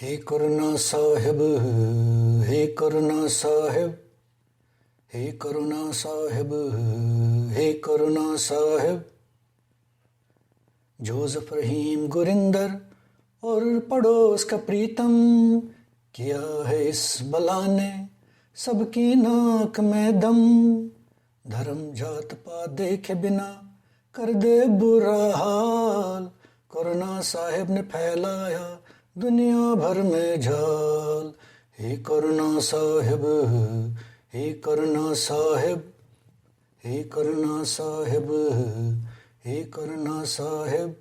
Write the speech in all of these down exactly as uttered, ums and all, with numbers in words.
हे करुणा साहेब, हे करुणा साहेब, हे करुणा साहेब, हे करुणा साहेब। Joseph रहीम गुरिंदर और पड़ोस का प्रीतम, किया है इस बला ने सबकी नाक में दम। धर्म जात पात देखे बिना कर दे बुरा हाल। करुणा साहेब ने फैलाया दुनिया भर में जाल। हे करुणा साहेब, हे करुणा साहेब, हे करुणा साहेब, हे करुणा साहेब।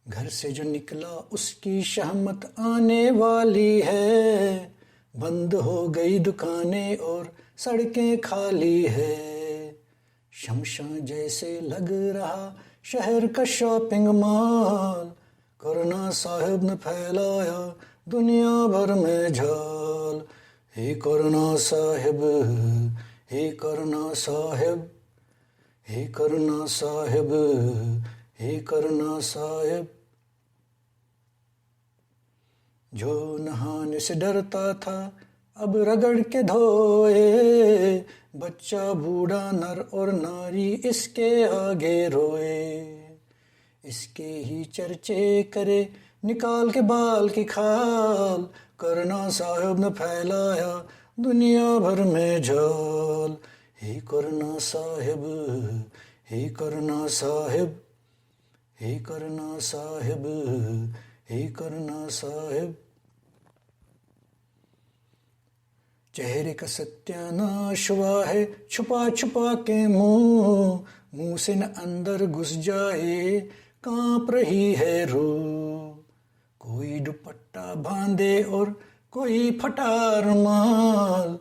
घर से जो निकला उसकी शहमत आने वाली है। बंद हो गई दुकानें और सड़कें खाली है। शमशां जैसे लग रहा शहर का शॉपिंग मॉल। करुणा साहेब ने फैलाया दुनिया भर में जाल। हे करुणा साहेब, हे करुणा साहेब, हे करुणा साहेब, हे करुणा साहेब। जो नहाने से डरता था अब रगड़ के धोए। बच्चा बूढ़ा नर और नारी इसके आगे रोए। इसके ही चर्चे करे निकाल के बाल की खाल। करुणा साहेब ने फैलाया दुनिया भर में जाल। हे करुणा साहेब, हे करुणा साहेब, हे करुणा साहेब, हे करुणा साहेब। चेहरे का सत्यानाश हुआ है छुपा छुपा के मुंह। मुंह से न अंदर घुस जाए, कांप रही है रूह। कोई दुपट्टा बांधे और कोई फटा रुमाल।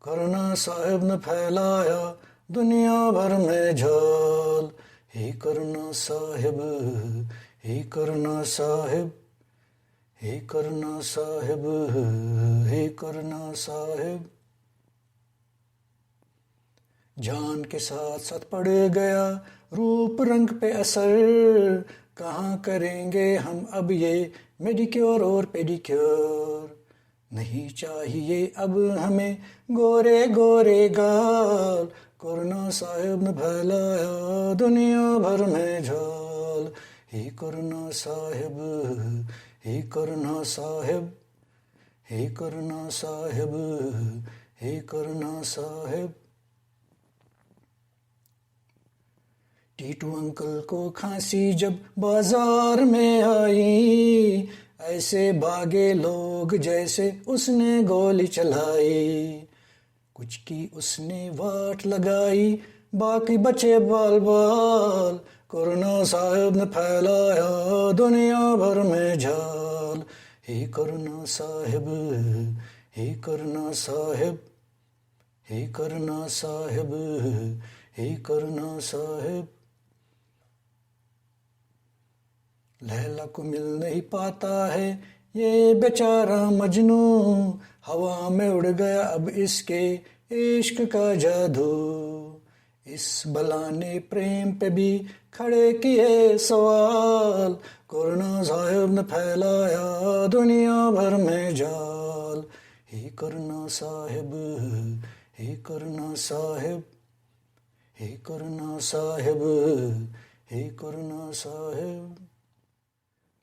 करुणा साहेब ने फैलाया दुनिया भर में जाल। हे करुणा साहेब, हे करुणा साहेब, हे करुणा साहेब, हे करुणा साहेब। जान के साथ साथ पड़ गया रूप रंग पे असर। कहाँ करेंगे हम अब ये मैनिक्योर और पेडिक्योर। नहीं चाहिए अब हमें गोरे गोरे गाल। करुणा साहेब ने फैलाया दुनिया भर में जाल। हे करुणा साहेब, हे करुणा साहेब, हे करुणा साहेब, हे करुणा साहेब। टीटू अंकल को खांसी जब बाजार में आई, ऐसे भागे लोग जैसे उसने गोली चलाई। कुछ की उसने वाट लगाई, बाकी बचे बाल बाल। करुणा साहेब ने फैलाया दुनिया भर में जाल। हे करुणा साहेब, हे करुणा साहेब, हे करुणा साहेब, हे करुणा साहेब। लैला को मिल नहीं पाता है ये बेचारा मजनू। हवा में उड़ गया अब इसके इश्क का जादू। इस बला ने प्रेम पे भी खड़े किए सवाल। करुणा साहेब ने फैलाया दुनिया भर में जाल। हे करुणा साहेब, हे करुणा साहेब, हे करुणा साहेब, हे करुणा साहेब।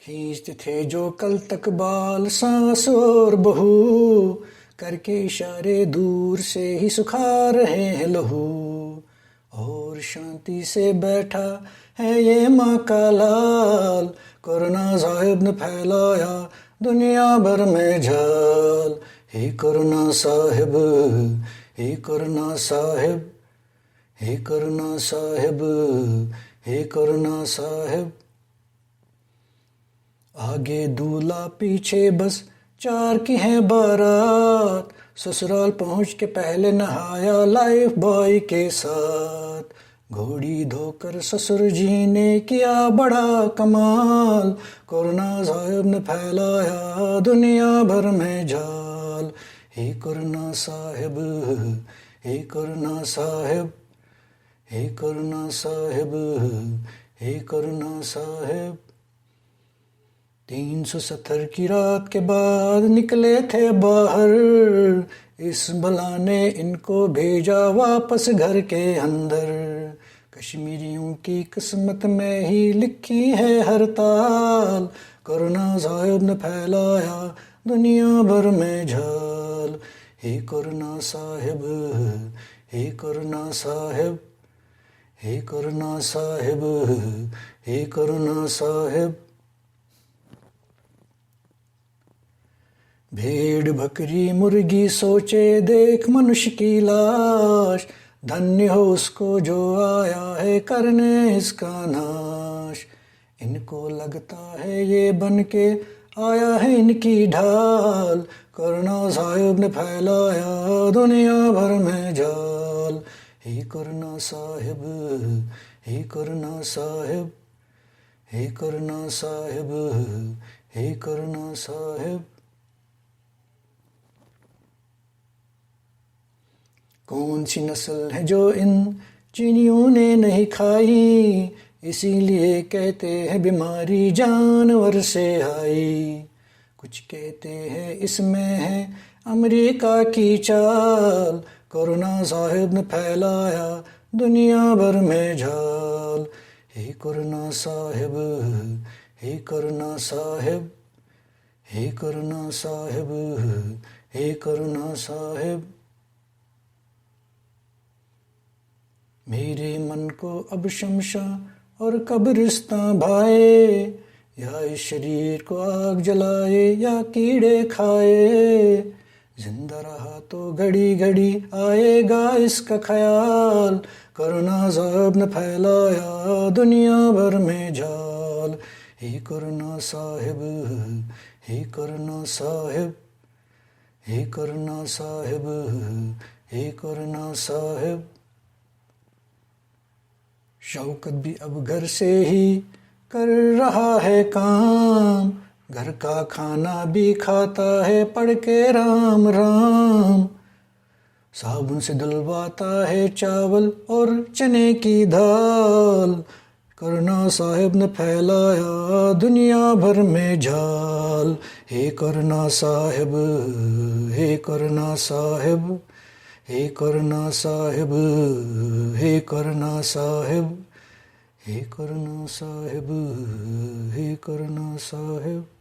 खींचते थे जो कल तक बाल सास और बहू, करके इशारे दूर से ही सुखा रहे हैं लहू। और शांति से बैठा है ये माँ का लाल। करुणा साहेब ने फैलाया दुनिया भर में जाल। हे करुणा साहेब, हे करुणा साहेब, हे करुणा साहेब, हे करुणा साहेब। आगे दूल्हा पीछे बस चार की है बारात। ससुराल पहुंच के पहले नहाया लाइफ बॉय के साथ। घोड़ी धोकर ससुर जी ने किया बड़ा कमाल। करुणा साहेब ने फैलाया दुनिया भर में जाल। हे करुणा साहेब, हे करुणा साहेब, हे करुणा साहेब, हे करुणा साहेब। تین سو ستر کی رات کے بعد نکلے تھے باہر، اس بلا نے ان کو بھیجا واپس گھر کے اندر۔ کشمیریوں کی قسمت میں ہی لکھی ہے ہڑتال، کورونا صاحب نے پھیلایا دنیا بھر میں جھال۔ ہے کورونا صاحب، ہے کورونا صاحب، ہے کورونا صاحب، ہے کورونا صاحب۔ بھیڑ بکری مرغی سوچے دیکھ منش کی لاش، دھنیہ ہو اس کو جو آیا ہے کرنے اس کا ناش۔ ان کو لگتا ہے یہ بن کے آیا ہے ان کی ڈھال، کورونا صاحب نے پھیلایا دنیا بھر میں جال۔ ہے کورونا صاحب، ہے کورونا صاحب، ہے کورونا صاحب، ہے کورونا صاحب۔ کون سی نسل ہے جو ان چینیوں نے نہیں کھائی، اسی لیے کہتے ہیں بیماری جانور سے آئی۔ کچھ کہتے ہیں اس میں ہے امریکہ کی چال، کورونا صاحب نے پھیلایا دنیا بھر میں جال۔ ہے کورونا صاحب، ہے کورونا صاحب، ہے کورونا صاحب، ہے کورونا صاحب۔ میرے من کو اب شمشاں اور قبرستاں بھائے، یا اس شریر کو آگ جلائے یا کیڑے کھائے۔ زندہ رہا تو گھڑی گھڑی آئے گا اس کا خیال، کورونا صاحب نے پھیلایا دنیا بھر میں جال۔ ہے کورونا صاحب، ہے کورونا صاحب، ہے کورونا صاحب، ہے کورونا صاحب۔ شوکت بھی اب گھر سے ہی کر رہا ہے کام، گھر کا کھانا بھی کھاتا ہے پڑھ کے رام رام۔ صابن سے دھلواتا ہے چاول اور چنے کی دال، کورونا صاحب نے پھیلایا دنیا بھر میں جال۔ ہے کورونا صاحب، ہے کورونا صاحب، ہے کورونا صاحب، ہے کورونا صاحب، ہے کورونا صاحب، ہے کورونا صاحب۔